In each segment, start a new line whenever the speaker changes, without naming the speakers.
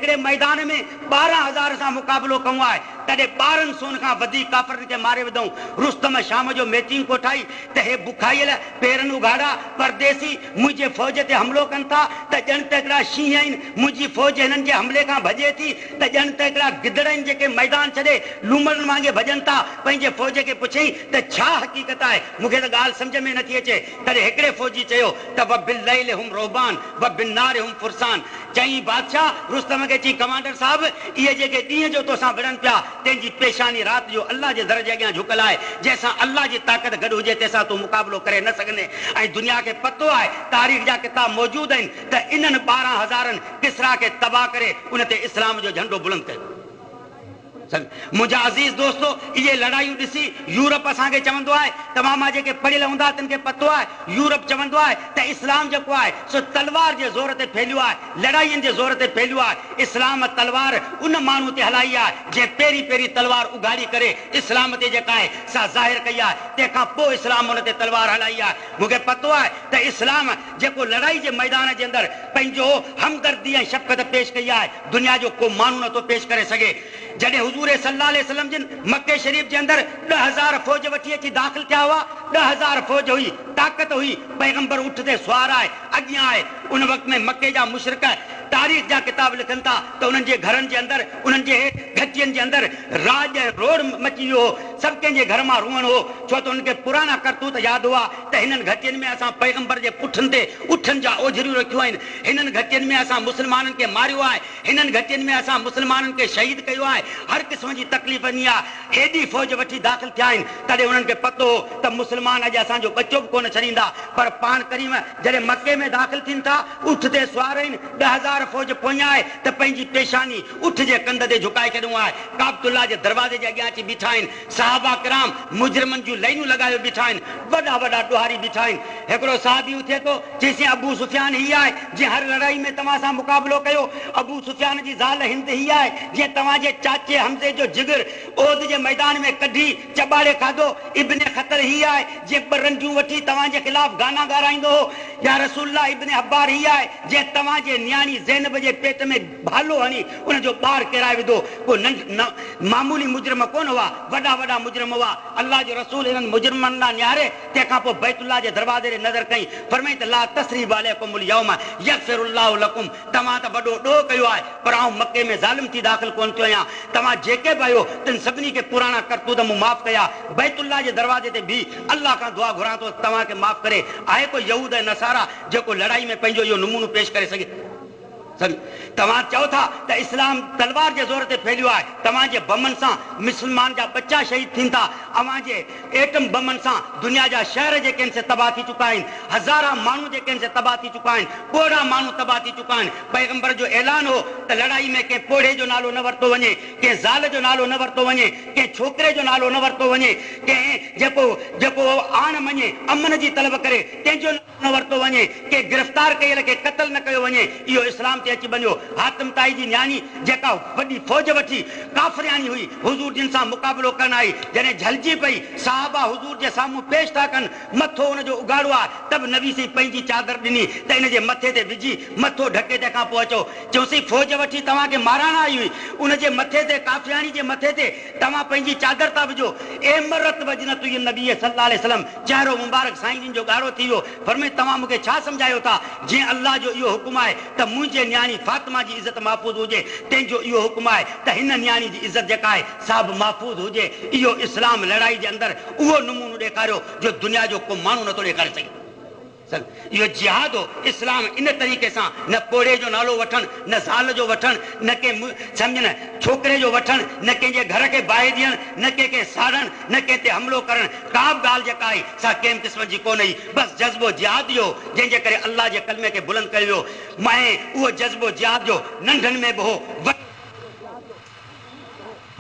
هڪڙي ميدان ۾ 12,000 سان مقابلو ڪيو آهي، تڏهن 12 سون کان وڌيڪ ڪافرن کي ماري وڌائون. رستم شام جو ميٽنگ ڪوٺائي ته هي بکايل، پيرن اگهاڙا، پرديسي منهنجي فوج تي حملو ڪن ٿا ته ڄڻ ته هڪڙا شينهن آهن، منهنجي فوج هنن جي حملي کان ڀڄي ٿي ته ڄڻ ته هڪڙا گدڙ آهن جيڪي ميدان ڇڏي لومڙن وانگي ڀڄن ٿا. پنهنجي فوج کي پڇيائين ته ڇا حقيقت آهي؟ مون کي ته ڳالهه سمجهه ۾ نٿي اچي. تڏهن هڪڙي فوجي چيو ته وبالليل هم رهبان وبالنهار هم فرسان. چيائين بادشاهه رستم کي چيائين ڪمانڊر صاحب اهي جيڪي ڏينهن جو توسان وڙهن پيا تنهن جي پيشاني رات جو الله جي در جي اڳيان جهڪل آهي جنهن سان الله جي طاقت گڏ هجي تنهن سان تون مقابلو ڪري نه سگهندين ۽ دنيا کي پتو آهي تاريخ جا ڪتاب موجود آهن ته انهن 12 هزارن ڪسريٰ کي تباهه ڪري ان تي اسلام جو جهنڊو بلند ڪيو. منهنجا عزيز دوستو! اهي لڙايون ڏسي يورپ اسان کي چوندو آهي، توهان مان جيڪي پڙهيل هوندا تن کي پتو آهي، يورپ چوندو آهي ته اسلام جيڪو آهي سو تلوار جي زور تي ڦهليو آهي، لڙاين جي زور تي ڦهليو آهي. اسلام تلوار ان ماڻهو تي هلائي آهي جنهن پهرين پهرين تلوار اگهاڙي ڪري اسلام تي جيڪا آهي سا ظاهر ڪئي آهي، تنهن کان پوء اسلام ان تي تلوار هلائي آهي. مون کي پتو آهي ته اسلام جيڪو لڙائي جي ميدان جي اندر پنهنجو همدردي ۽ شفقت پيش ڪئي آهي، دنيا جو ڪو ماڻهو نٿو پيش ڪري سگهي. جڏهن حضور صلي الله عليه وسلم جن مڪي شريف جي اندر 10,000 فوج وٺي اچي داخل ٿيا هئا، 10,000 فوج هئي، طاقت هئي، پيغمبر اٺ تي سوار آهي، اڳيان آهي. ان وقت ۾ مڪي جا مشرڪ تاريخ جا ڪتاب لکن ٿا ته انهن جي گهرن جي اندر، انهن جي گهٽين جي اندر راڄ ۽ روڙ مچي ويو هو. سڀ ڪنهن جي گهر مان روئڻ هو، ڇو ته انهن کي پراڻا ڪرتوت ياد هئا ته هنن گهٽين ۾ اسان پيغمبر جي پٺن تي اٺن جا اوجهريون رکيون آهن. هنن گهٽين ۾ اسان مسلمانن کي ماريو آهي، هنن گهٽين ۾ اسان مسلمانن کي شهيد ڪيو آهي، هر قسم جي تڪليف ڏني آهي، هيڏي فوج وٺي داخل ٿيا آهن، تڏهن انهن کي پتو هو ته مسلمان اڄ اسان جو ٻچو به ڪونه ڇڏيندا، پر پاڻ ڪريم جڏهن مڪي ۾ داخل ٿين ٿا، اٺ تي سوار آهن، 10,000 فوج پويان آهي ته پنهنجي پيشاني اٺ جي ڪنڌ تي جهڪائي ڇڏيون آهي، ڪعبة الله جي دروازي جي اڳيان اچي بيٺا آهن، صحابه ڪرام مجرمن جون لائنون لڳايو بيٺا آهن، وڏا وڏا ڏوهاري بيٺا آهن. هڪڙو صحابي اٿي ٿو، چيسين ابو سفيان هي آهي، جنهن هر لڙائي ۾ توهان سان مقابلو ڪيو. ابو سفيان جي زال هند هي آهي، جنهن توهان جي چاچي حمزي جو جگر احد جي ميدان ۾ ڪڍي چٻاڙي کاڌو. ابن خطل هي آهي، جنهن ٻه رنڊيون وٺي توهان جي خلاف گانا ڳارائيندو هو. يا رسول الله ابن حبار هي آهي، جنهن توهان جي نياڻي زينب جي پيٽ ۾ ڀالو هڻي ان جو ٻار ڪيرائي وڌو. ڪو ننڍ معمولي مجرم ڪونه هئا، وڏا وڏا مجرم هئا. الله جو رسول انهن مجرمن ڏانهن نهاري، تنهن کان پوء بيت الله جي دروازي ڏي نظر ڪئي، فرمائين ته لا تثريب عليڪم اليوم يغفر الله لڪم توهان ته وڏو ڏوهه ڪيو آهي، پر آئون مڪي ۾ ظالم ٿي داخل ڪونه ٿيو آهيان. توهان جيڪي به آهيو، تن سڀني کي پراڻا ڪرتوت مون معاف ڪيا. بيت الله جي دروازي تي بيهي الله کان دعا گهران ٿو ته توهان کي معاف ڪري. آهي ڪو يهود ۽ نصاريٰ جيڪو لڙائي ۾ پنهنجو اهو نمونو پيش ڪري سگهي؟ توهان چئو ٿا ته اسلام تلوار جي زور تي ڦهليو آهي، توهان جي بمن سان مسلمان جا ٻچا شهيد ٿين ٿا، اوهان جي ايٽم بمن سان دنيا جا شهر جيڪي آهن سي تباهه ٿي چڪا آهن، هزارها ماڻهو جيڪي آهن سي تباهه ٿي چڪا آهن، پوڙها ماڻهو تباهه ٿي چڪا آهن. پيغمبر جو اعلان هو ته لڙائي ۾ ڪنهن پوڙهي جو نالو نه ورتو وڃي، ڪنهن زال جو نالو نه ورتو وڃي، ڪنهن ڇوڪري جو نالو نه ورتو وڃي، ڪنهن جيڪو جيڪو آڻ مڃي امن جي طلب ڪري تنهن جو. نه ورتو وڃي، ڪنهن گرفتار ڪيل کي قتل نه ڪيو وڃي، اهو اسلام تي اچي بنيو. حاتم طائي جي نياڻي جيڪا وڏي فوج وٺي ڪافرياڻي هئي، حضور جن سان مقابلو ڪرڻ آئي، جڏهن جهلجي پئي، صحابه حضور جي سامهون پيش ٿا ڪن، مٿو ان جو اگهاڙو آ، ته به نبي سائين پنهنجي چادر ڏني ته ان جي مٿي تي وجهي مٿو ڍڪي تنهن کان پوء اچو. چيوسين فوج وٺي توهان کي مارائڻ آئي هئي، ان جي مٿي تي ڪافرياڻي جي مٿي تي توهان پنهنجي چادر ٿا وجهو. احمرت وجنة النبي صلي الله عليه وسلم چهرو مبارڪ سائين جن جو ڳاڙهو ٿي ويو، فرمائين توهان مون کي ڇا سمجهايو ٿا، جنهن الله جو اهو حڪم آهي ته منهنجي نياڻي فاطمه جي عزت محفوظ هجي، تنهن جو اهو حڪم آهي ته هن نياڻي جي عزت جيڪا آهي سا به محفوظ هجي، اهو اسلام لڙائي جي اندر اهو نمونو ڏيکاريو جو دنيا جو ڪو ماڻهو نٿو ڏيکاري سگهي. اهو جهاد هو، اسلام ان طريقي سان نه پوڙهي جو نالو وٺڻ، نه زال جو وٺڻ، نه ڪنهن سمجهه نه ڇوڪري جو وٺڻ، نه ڪنهن جي گهر کي باهه ڏيڻ، نه ڪنهن کي ساڙڻ، نه ڪنهن تي حملو ڪرڻ، ڪا به ڳالهه جيڪا آئي سا ڪنهن به قسم جي ڪونه هئي، بس جذبو جهاد جو هو، جنهن جي ڪري الله جي ڪلمي کي بلند ڪيو ويو ۽ اهو جذبو جهاد جو ننڍن ۾ به هو، وڏن.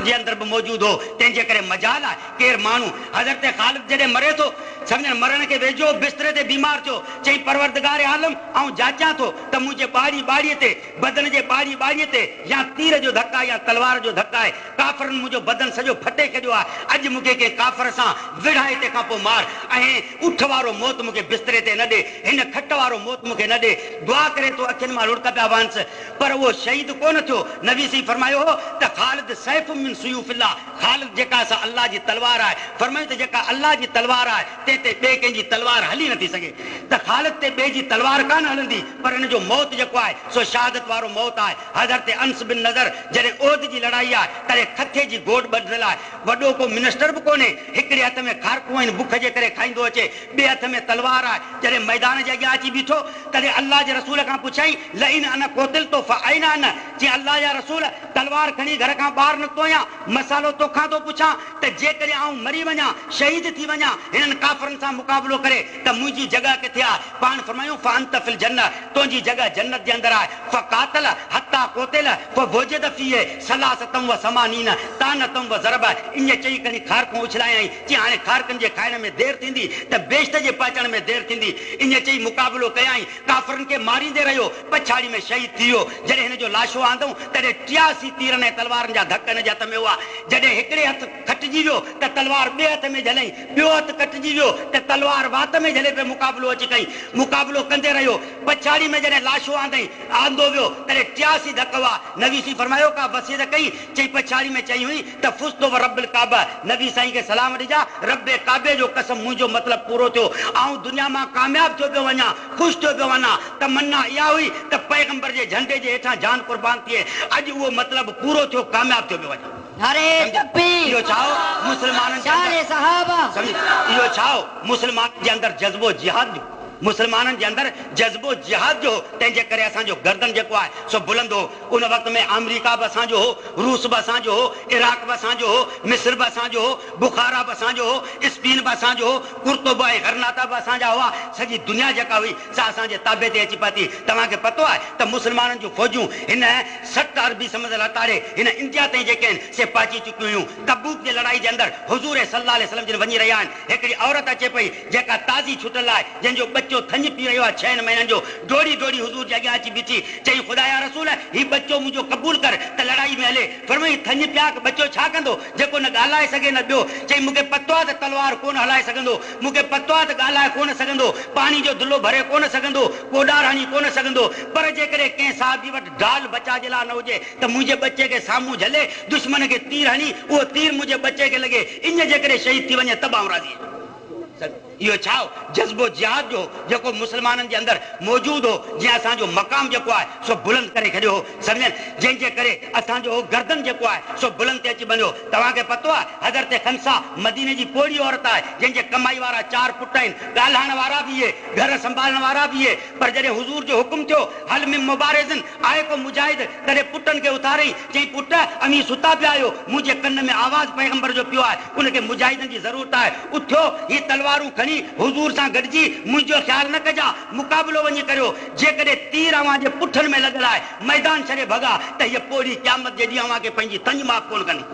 جي اندر به موجود هو، تنهن جي ڪري مجال آهي ڪير ماڻهو، حضرت خالد جڏهن مري ٿو، سمجهڻ مرڻ کي ويجهو بستري تي بيمار ٿيو، چيائين پروردگار عالم! آئون جاچيان ٿو ته منهنجي ٻاڙي ٻاڙي تي، بدن جي ٻاڙي ٻاڙي تي يا تير جو ڌڪ آهي يا تلوار جو ڌڪ آهي، ڪافرن منهنجو بدن سڄو ڦٽي ڇڏيو آهي، اڄ مون کي ڪنهن ڪافر سان وڙهائي تنهن کان پوء مار ۽ اٺ وارو موت مون کي بستري تي نه ڏي، هن کٽ وارو موت مون کي نه ڏي. دعا ڪري ٿو اکين مان لڙڪ پيا وهنس. پر اهو شهيد ڪونه ٿيو. نبي سائين فرمايو هو ته خالد سيف من سيوف الله، خالد جيڪا سا الله جي تلوار آهي. فرمايو ته جيڪا الله جي تلوار آهي تنهن تي ٻئي ڪنهن جي تلوار هلي نٿي سگهي. ته خالد تي ٻئي جي تلوار ڪانه هلندي پر ان جو موت جيڪو آهي سو شهادت وارو موت آهي. حضرت انس بن نضر جڏهن احد جي لڙائي آهي تڏهن کٿي جي گوڏ ٻڌل آهي. وڏو ڪو منسٽر به ڪونهي. هڪڙي هٿ ۾ کارڪون آهن بک جي ڪري کائيندو اچي. ٻئي هٿ ۾ تلوار آهي. جڏهن ميدان جي اڳيان اچي بيٺو تڏهن الله جي رسول کان پڇيائين، لئن انا قتلت فاين انا؟ چيائين، الله جا رسول! تلوار کڻي گهر کان ٻاهر نڪتو آهيان، مسئلو توکان ٿو پڇان ته جيڪڏهن آئون مري وڃان، شهيد ٿي وڃان، هنن ڪافرن سان مقابلو ڪري ته منهنجي جڳهه ڪٿي آهي؟ پاڻ فرمايائون، فانت في الجنة، تنهنجي جڳهه جنت جي اندر آهي. فقاتل حتي قتل فوجد فيه ثلاثة و ثمانين طعنة و ضربة، ائين چئي کڻي کارڪون اڇلايائين، چيائين، هاڻي کارڪن جي کائڻ ۾ دير ٿيندي ته بهشت جي پهچڻ ۾ دير ٿيندي. ائين چئي مقابلو ڪيائين. ڪافرن کي ماريندي رهيو. پڇاڙي ۾ شهيد ٿي ويو. جڏهن هن جو لاشو آندئون، تڏهن 83 تيرن ۽ تلوارن جا ڌڪ هن جي هٿ ۾ هئا. جڏهن هڪڙي هٿ کٽجي ويو ته تلوار ٻئي هٿ ۾ جهليائين. ٻيو هٿ ڪٽجي ويو ته تلوار وات ۾ جهلي پئي مقابلو اچي ڪيائين. مقابلو ڪندي رهيو. پڇاڙي ۾ جڏهن لاشو آندئين، آندو ويو، تڏهن 83 ڌڪ هئا. نبي سائين فرمايو، ڪا وصيت ڪئي؟ چئي پڇاڙي ۾ چئي هئي ته فزت و رب الڪعبه، نبي سائين کي سلام ڏجان، رب ڪعبي جو قسم منهنجو مطلب پورو ٿيو، آئون دنيا مان ڪامياب ٿيو پيو وڃان، خوش ٿيو پيو وڃان، تمنا اها هئي ته پيغمبر جي جهنڊي جي هيٺان جان قربان ٿئي، اڄ اهو مطلب پورو ٿيو، ڪامياب ٿيو پيو وڃان.
نعري تڪبير.
اهو ڇا هو؟ مسلمانن جي
شان
اندر
صحابه.
سمجهه اهو ڇا هو؟ مسلمانن جي اندر جذبو جهاد جو. مسلمانن جي اندر جذبو جهاد جو هو، تنهن جي ڪري اسان جو گردن جيڪو آهي سو بلند هو. ان وقت ۾ آمريڪا به اسان جو هو، روس به اسان جو هو، عراق به اسان جو هو، مصر به اسان جو هو، بخارا به اسان جو هو، اسپين به اسان جو هو، قرطبه ۽ غرناطه به اسان جا هئا، سڄي دنيا جيڪا هئي سا اسان جي تابع تي اچي پهتي. توهان کي پتو آهي ته مسلمانن جون فوجون هن 60 عربي سمنڊ لتاڙي هن انڊيا تائين جيڪي آهن سي پهچي چڪيون هيون. تبوڪ جي لڙائي جي اندر حضور صلي الله عليه وسلم جن وڃي رهيا آهن. هڪڙي عورت اچي پئي، جيڪا تازي ڇٽل آهي، جنهن جو ٻچو ٿڃ پي رهيو آهي ڇهن مهينن جو، ڊوڙي ڊوڙي حضور جي اڳيان اچي بيٺي، چيائين، خدا جا رسول! هي ٻچو منهنجو قبول ڪر ته لڙائي ۾ هلي. فرمايائين، ٿڃ پياڪ ٻچو ڇا ڪندو، جيڪو نه ڳالهائي سگهي نه ٻيو. چيائين، مون کي پتو آهي ته تلوار ڪونه هلائي سگهندو، مون کي پتو آهي ته ڳالهائي ڪونه سگهندو، پاڻي جو دلو ڀري ڪونه سگهندو، ڪوڏار هڻي ڪونه سگهندو، پر جيڪڏهن ڪنهن صحابي وٽ ڍال بچاء جي لاء نه هجي ته منهنجي ٻچي کي سامهون جهلي دشمن کي تير هڻي، اهو تير منهنجي ٻچي کي لڳي، اڃ جيڪڏهن شهيد ٿي وڃي ته به آئون راضي آهيان. اهو ڇا هو؟ جذبو جهاد جو هو، جيڪو مسلمانن جي اندر موجود هو، جنهن اسان جو مقام جيڪو آهي سو بلند ڪري ڇڏيو هو. سمجهين؟ جنهن جي ڪري اسان جو هو گردن جيڪو آهي سو بلند تي اچي بنيو. توهان کي پتو آهي حضرت خنساء مديني جي پوڙهي عورت آهي، جنهن جي ڪمائي وارا چار پٽ آهن، ڳالهائڻ وارا به اهي، گهر سنڀالڻ وارا به اهي، پر جڏهن حضور جو حڪم ٿيو، هل من مبارز، آهي ڪو مجاهد، تڏهن پٽن کي اٿاريائين، چيائين، پٽ! اوهين ستا پيا آهيو، منهنجي ڪن ۾ آواز پيغمبر جو پيو آهي، ان کي مجاهدن جي ضرورت آهي، اٿيو، هي تلوارون کڻي حضور سان گڏجي، منهنجو خيال نه ڪجا، مقابلو وڃي ڪريو، جيڪڏهن تير اوهان جي پٺن ۾ لڳل آهي، ميدان ڇڏي ڀڳا ته هيء پوڙهي قيامت جي ڏينهن اوهان کي پنهنجي ٿڃ معاف ڪونه ڪندي.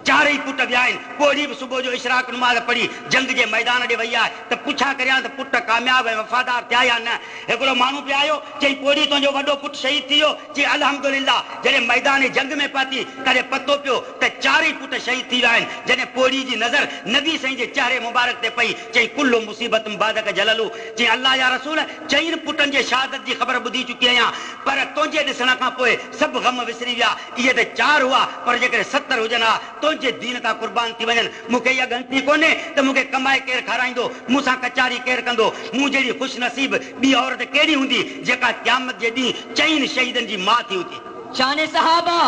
چارئي پٽ ويا آهن. پوڙهي به صبح جو اشراق نماز پڙهي جنگ جي ميدان ڏي وئي آهي ته پڇا ڪريان ته پٽ ڪامياب ۽ وفادار ٿيا يا نه؟ هڪڙو ماڻهو پئي آيو، چيائين پوڙهي تنهنجو وڏو پٽ شهيد ٿي ويو؟ چيائين الحمدلله. جڏهن ميدان جنگ ۾ پهتي تڏهن پتو پيو ته چارئي پٽ شهيد ٿي ويا آهن. جڏهن پوڙهي جي نظر نبي سائين جي چهري مبارڪ تي پئي، چيائين ڪل مصيبت بعدک جلل. چيائين الله جا رسول! چئن پٽن جي شهادت جي خبر ٻڌي چڪي آهيان، پر تنهنجي ڏسڻ کان پوء سڀ غم وسري ويا. اهي ته چار هئا، پر جيڪڏهن 70 هجن ها، تنهنجي دين تان قربان ٿي وڃن. مون کي اها ڳڻتي ڪونهي ته مون کي ڪمائي ڪير کارائيندو، مون سان ڪچهري ڪير ڪندو. مون جهڙي خوش نصيب ٻي عورت ڪهڙي هوندي، جيڪا قيامت جي ڏينهن چئن شهيدن جي ماء ٿي اٿي.
شان صحابه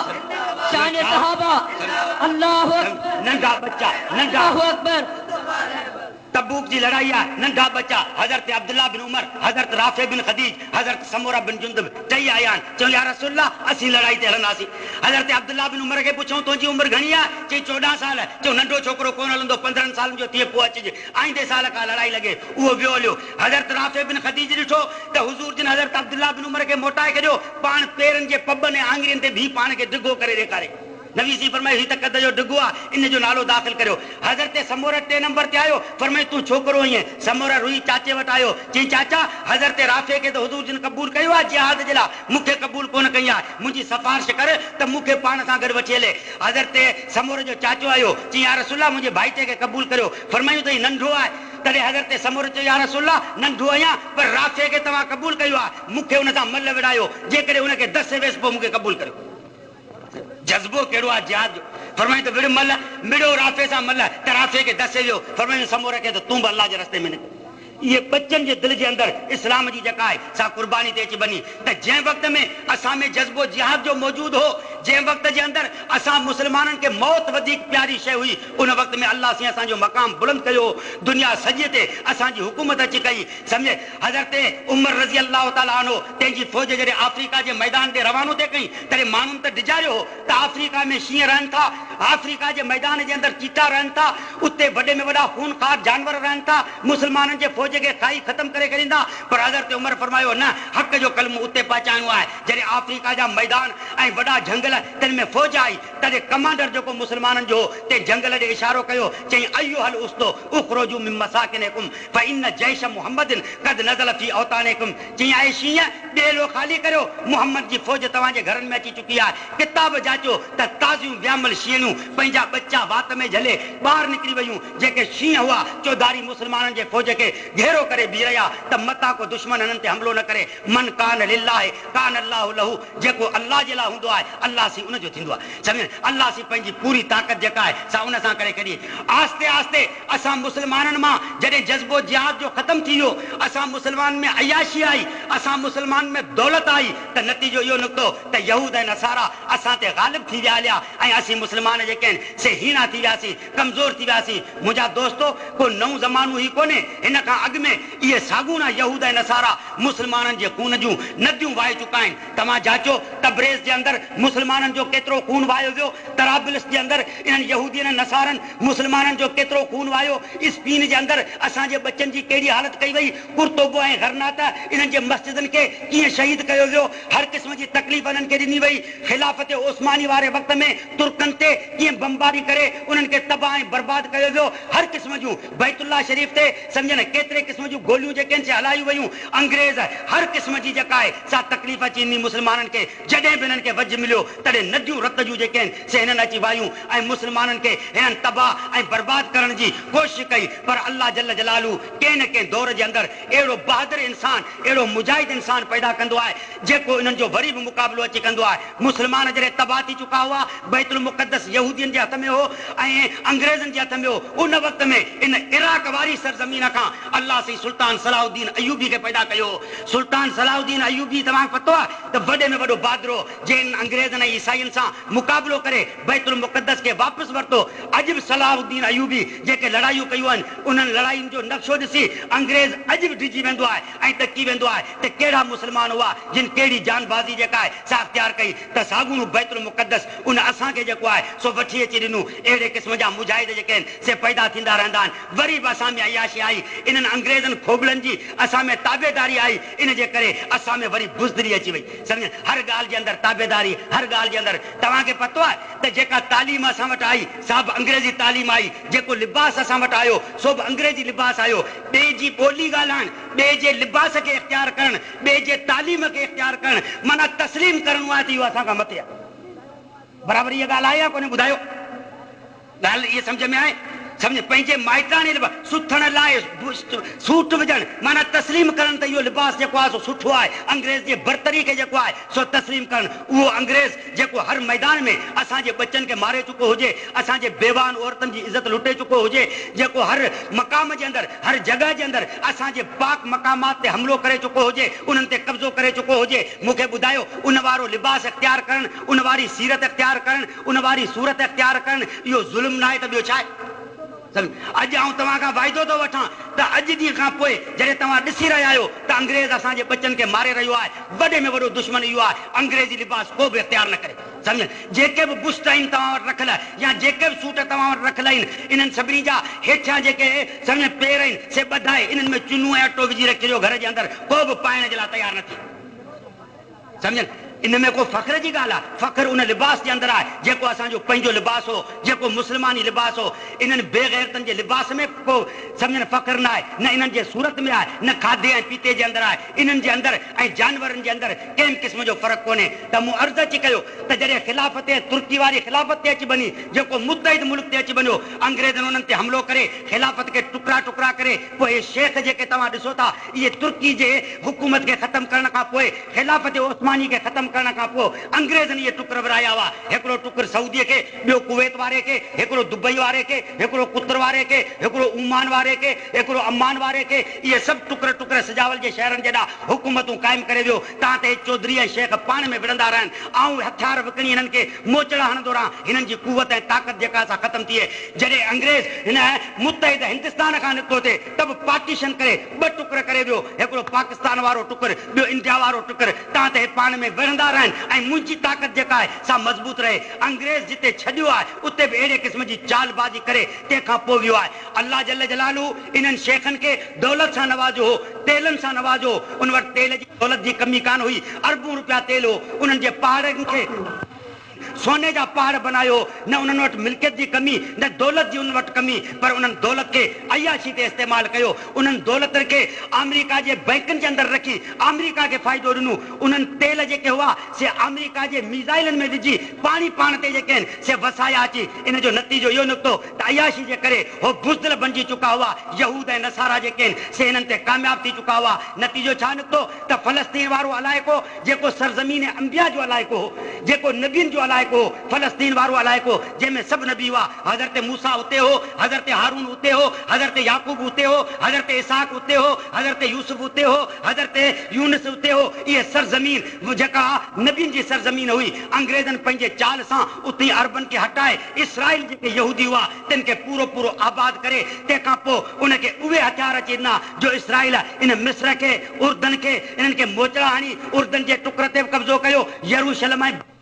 شان صحابه الله اڪبر.
ننڍا ٻچا، ننڍا.
الله اڪبر.
تبوڪ جي لڙائي آهي، ننڍا ٻچا، حضرت عبدالله بن عمر، حضرت رافع بن خديج، حضرت سمره بن جندب ٽئي آيا آهن، چيائون يا رسول الله اسين لڙائي تي هلنداسين. حضرت عبدالله بن عمر کي پڇيائون تنهنجي عمر گهڻي آهي؟ چيائين 14 سال، چيائون ننڍو ڇوڪرو ڪونه هلندو 15 سالن جو ٿئي پوء اچج، آئيندي سال کان لڙائي لڳي، اهو ويو هليو. حضرت رافع بن خديج ڏٺو ته حضور جن حضرت عبدالله بن عمر کي موٽائي ڇڏيو، پاڻ پيرن جي پٻن ۽ آڱرين تي بيهي پاڻ کي ڊگهو ڪري ڏيکاري. نبي سائين فرمايو، هي ته قد جو ڊگهو آ، ان جو نالو داخل ڪريو. حضرت سمره ٽئين نمبر تي آيو، فرمايو، تون ڇوڪرو آهين. سمره روئي چاچي وٽ آيو، چيائين، چاچا! حضرت رافع کي ته حضور جن قبول ڪيو آ جهاد جي لاء، مون کي قبول ڪونه ڪئي آ، منهنجي سفارش ڪر ته مون کي پاڻ سان گڏ وٺي هلي. حضرت سمره جو چاچو آيو، چيائين، يا رسول الله! منهنجي ڀائٽي کي قبول ڪريو. فرمايون ته هي ننڍو آهي. تڏهن حضرت سمره چيو، يا رسول الله! ننڍو آهيان، پر رافع کي توهان قبول ڪيو آ، مون کي ان سان ملهه وڙهايو، جيڪڏهن ان کي دسي ويس پوء مون کي قبول ڪريو. جذبو ڪهڙو آهي جهاد جو. فرمايائين ته وڙهه ملهه، مڙيو رافع سان ملهه ته رافع کي دسي ويو. فرمايائين سمره کي ته تون به الله جي رستي ۾ نڪر. اهي ٻچن جي دل جي اندر اسلام جي جيڪا آهي سا قرباني تي اچي بني ته جنهن وقت ۾ اسان ۾ جذبو جهاد جو موجود هو، جنهن وقت جي اندر اسان مسلمانن کي موت وڌيڪ پياري شيء هئي، ان وقت ۾ الله سائين اسان جو مقام بلند ڪيو هو، دنيا سڄي تي اسان جي حڪومت اچي ڪئي. سمجهي، حضرت عمر رضي الله تعالٰي عنه تنهن جي فوج جڏهن آفريڪا جي ميدان ڏي روانو ٿي ڪئي، تڏهن ماڻهن ته ڊيڄاريو هو ته آفريڪا ۾ شينهن رهن ٿا، آفريڪا جي ميدان جي اندر چيتا رهن ٿا، اتي وڏي ۾ وڏا خونخوار جانور رهن ٿا، مسلمانن جي فوج کي کائي ختم ڪري ڇڏيندا، پر حضرت عمر فرمايو، نه، حق جو ڪلمو اتي پهچائڻو آهي. جڏهن آفريڪا جا ميدان ۽ وڏا جهنگل تن ۾ فوج آئي، تڏهن ڪمانڊر جيڪو مسلمانن جو هو، تنهن جهنگل ڏي اشارو ڪيو، چيائين، ايها الاسد اخرجوا من مساڪنڪم فان جيش محمد قد نزل في اوطانڪم، چيائين، اي شينهن! ٻيلو خالي ڪريو، محمد جي فوج توهان جي گهرن ۾ اچي چڪي آهي. ڪتاب جاچيو ته تازيون ويامل شينهڻيون پنهنجا ٻچا وات ۾ جهلي ٻاهر نڪري ويون. جيڪي شينهن هئا، چوڌاري مسلمانن جي فوج کي گهيرو ڪري بيهي رهيا ته متان ڪو دشمن هنن تي حملو نه ڪري. من ڪان لله ڪان الله له، جيڪو الله جي لاء هوندو آهي، الله سين ان جو ٿيندو آهي. سمجهيو؟ الله سين پنهنجي پوري طاقت جيڪا آهي، سا ان سان ڪري ڇڏي. آهستي آهستي اسان مسلمانن مان جڏهن جذبو جهاد جو ختم ٿي ويو، اسان مسلمانن ۾ عياشي آئي، اسان مسلمانن ۾ دولت آئي ته نتيجو اهو نڪتو ته يهود ۽ نصارا اسان تي غالب ٿي ويا هليا ۽ اسين مسلمان جيڪي آهن سي هيڻا ٿي وياسين، ڪمزور ٿي وياسين. منهنجا دوستو! ڪو نئون زمانو هي ڪونهي، هن کان اڳ ۾ اهي ساڳوڻا يهود ۽ نصارا مسلمانن جي خون جون نديون وهائي چڪا آهن. توهان جاچو تبريز جي اندر مسلمانن جو ڪيترو خون وهايو ويو، طرابلس جي اندر انهن يهودين ۽ نصارن مسلمانن جو ڪيترو خون وهايو، اسپين جي اندر اسان جي ٻچن جي ڪهڙي حالت ڪئي وئي، قرطبه ۽ غرناطه انهن جي مسجدن کي ڪيئن شهيد ڪيو ويو، هر قسم جي تڪليف انهن کي ڏني وئي، خلافت عثماني واري وقت ۾ ترڪن تي ڪيئن بمباري ڪري انهن کي تباهه ۽ برباد ڪيو ويو، هر قسم جون بيت الله شريف تي سمجهه نه ڪيتري قسم جون گوليون جيڪي آهن سي هلايون ويون، انگريز هر قسم جي جيڪا آهي سا تڪليف اچي ڏني مسلمانن کي، جڏهن به هنن کي وجهه مليو تڏهن نديون رت جون جيڪي آهن سي هنن اچي واهيون ۽ مسلمانن کي هنن تباهه ۽ برباد ڪرڻ جي ڪوشش ڪئي پر الله جل جلاله ڪنهن نه ڪنهن دور جي اندر اهڙو بهادر انسان اهڙو مجاهد انسان پيدا ڪندو آهي جيڪو انهن جو وري به مقابلو اچي ڪندو آهي. مسلمان جڏهن تباهه ٿي چڪا هئا، بيت المقدس يهودين جي هٿ ۾ هو ۽ انگريزن جي هٿ ۾ هو، ان وقت ۾ ان عراق واري سرزمين کان الله سائين سلطان صلاح الدين ايوبي کي پيدا ڪيو هو. سلطان صلاح الدين ايوبي توهان کي پتو آهي ته وڏي ۾ وڏو بهادر هو، جنهن انهن انگريزن ۽ عيسائين سان مقابلو ڪري بيت المقدس کي واپس ورتو. اڄ به صلاح الدين ايوبي جيڪي لڙايون ڪيون آهن، انهن لڙاين جو نقشو ڏسي انگريز اڄ به ڊڄي ويندو آهي ۽ ڏڪي ويندو آهي ته ڪهڙا مسلمان هئا جن ڪهڙي جانبازي جيڪا آهي سا اختيار ڪئي ته ساڳوڻو بيت المقدس ان اسان کي جيڪو آهي سو وٺي اچي ڏنو. اهڙي قسم جا مجاهد جيڪي آهن سي پيدا ٿيندا رهندا آهن. وري به اسان ۾ عياشي آئي، انهن انگريزن کوٻلن جي اسان ۾ تابعداري آئي، ان جي ڪري اسان ۾ وري بزدلي اچي وئي. سمجهه هر ڳالهه جي اندر تابعداري، هر ڳالهه جي اندر توهان کي پتو آهي ته جيڪا تعليم اسان وٽ آئي سا به انگريزي تعليم آئي، جيڪو لباس اسان وٽ آيو سو به انگريزي لباس آيو، ٻئي جي ٻولي ڳالهائڻ، ٻئي جي لباس کي اختيار ڪرڻ، ٻئي جي تعليم کي اختيار ڪرڻ معنيٰ تسليم ڪرڻو آهي ته اهو اسان کان مٿي آهي. برابر اها ڳالهه آهي يا ڪونهي ٻڌايو؟ ڳالهه اها سمجهه ۾ آئي؟ سمجهه پنهنجي مائٽاڻي لباس سٿڻ لاء سوٽ وجهڻ معنيٰ تسليم ڪرڻ ته اهو لباس جيڪو آهي سو سٺو آهي، انگريز جي برتري کي جيڪو آهي سو تسليم ڪرڻ، اهو انگريز جيڪو هر ميدان ۾ اسان جي ٻچن کي ماري چڪو هجي، اسان جي بيواهن عورتن جي عزت لٽي چڪو هجي، جيڪو هر مقام جي اندر، هر جڳهه جي اندر اسان جي پاڪ مقامات تي حملو ڪري چڪو هجي، انهن تي قبضو ڪري چڪو هجي، مون کي ٻڌايو ان وارو لباس اختيار ڪرڻ، ان واري سيرت اختيار ڪرڻ، ان واري صورت اختيار ڪرڻ اهو ظلم ناهي ته ٻيو ڇا آهي؟ اڄ آئون توهان کان واعدو ٿو وٺان ته اڄ ڏينهن کان پوء جڏهن توهان ڏسي رهيا آهيو ته انگريز اسان جي ٻچن کي ماري رهيو آهي، وڏي ۾ وڏو دشمن اهو آهي، انگريزي لباس ڪو به اختيار نه ڪري. سمجهه؟ جيڪي به بشٽ آهن توهان وٽ رکيل يا جيڪي به سوٽ توهان وٽ رکيل آهن، انهن سڀني جا هيٺيان جيڪي سمجهه پير آهن سي ٻڌائي انهن ۾ چونو ۽ اٽو وجهي رکي ڏيو گهر جي اندر ڪو به پائڻ جي لاء تيار نه ٿئي. سمجهيل؟ ان ۾ ڪو فخر جي ڳالهه آهي؟ فخر ان لباس جي اندر آهي، جيڪو اسان جو پنهنجو لباس هو، جيڪو مسلماني لباس هو. انهن بي غيرتن جي لباس ۾ ڪو سمجهن فخر نه آهي، نه انهن جي صورت ۾ آهي، نه کاڌي ۽ پيتي جي اندر آهي. انهن جي اندر ۽ جانورن جي اندر ڪنهن به قسم جو فرق ڪونهي. ته مون عرض اچي ڪيو ته جڏهن خلافت ترڪي واري خلافت تي اچي بني، جيڪو متحد ملڪ تي اچي بنيو، انگريزن انهن تي حملو ڪري خلافت کي ٽڪرا ٽڪرا ڪري پوء اهي شيخ جيڪي توهان ڏسو ٿا، اهي ترڪي جي حڪومت کي ختم ڪرڻ کان پوء خلافت عثماني کي ختم ڪرڻ کان پوء انگريزن اهي ٽڪر ورهايا هئا، هڪڙو ٽڪر سعودي کي، ٻيو ڪويت واري کي، هڪڙو دبئي واري کي، هڪڙو قطر واري کي، هڪڙو عمان واري کي، هڪڙو عمان واري کي، اهي سڀ ٽڪر ٽڪر سجاول جي شهرن جيڏا حڪومتون قائم ڪري ويو، تان ته هي چوڌري ۽ شيخ پاڻ ۾ وڙهندا رهن، آئون هٿيار وڪڻي هنن کي موچڙا هڻندو رهان، هنن جي قوت ۽ طاقت جيڪا سا ختم ٿئي. جڏهن انگريز هن متحده هندستان کان نڪتو ٿي ته به پارٽيشن ڪري ٻه ٽڪر ڪري ويو، هڪڙو پاڪستان وارو ٽڪر، ٻيو انڊيا وارو ٽڪر، تان ته هي پاڻ ۾ وڙهندا رهن ۽ منهنجي طاقت جيڪا آهي سا مضبوط رهي. انگريز جتي ڇڏيو آهي اتي به اهڙي قسم جي چال بازي ڪري تنهن کان پوء ويو آهي. الله جل جلاله انهن شيخن کي دولت سان نوازيو هو، تيلن سان نوازيو هو، ان وٽ تيل جي دولت جي ڪمي ڪانه هئي، اربون روپيا تيل هو، انهن جي پهاڙن کي. سوني جا پهاڙ بنايو، نه انهن وٽ ملڪيت جي ڪمي، نه دولت جي انهن وٽ ڪمي، پر انهن دولت کي عياشي تي استعمال ڪيو، انهن دولتن کي آمريڪا جي بئنڪن جي اندر رکي آمريڪا کي فائدو ڏنو، انهن تيل جيڪي هئا سي آمريڪا جي ميزائلن ۾ وجهي پاڻي پاڻ تي جيڪي آهن سي وسايا اچي، ان جو نتيجو اهو نڪتو ته عياشي جي ڪري هو بزدل بنجي چڪا هئا، يهود ۽ نصارا جيڪي آهن سي هنن تي ڪامياب ٿي چڪا هئا، نتيجو ڇا نڪتو ته فلسطين وارو علائقو جيڪو سرزمين انبياء جو علائقو هو، جيڪو نبين جو علائقو هو، فلسطين وارو علائقو، جنهن ۾ سڀ نبي هئا، حضرت موسيٰ اتي هو، حضرت هارون اتي هو، حضرت يعقوب اتي هو، حضرت اسحاق اتي هو، حضرت يوسف اتي هو، حضرت يونس اتي هو، اهي سرزمين جيڪا نبين جي سرزمين هئي، انگريزن پنهنجي چال سان اتي عربن کي هٽائي، اسرائيل جيڪي يهودي هئا، تن کي پورو پورو آباد ڪري، تنهن کان پوء ان کي اهي هٿيار اچي ڏنا، جو اسرائيل ان مصر کي، اردن کي، انهن کي موچڙا هڻي، اردن جي ٽڪر تي به قبضو ڪيو، يروشلم ۽.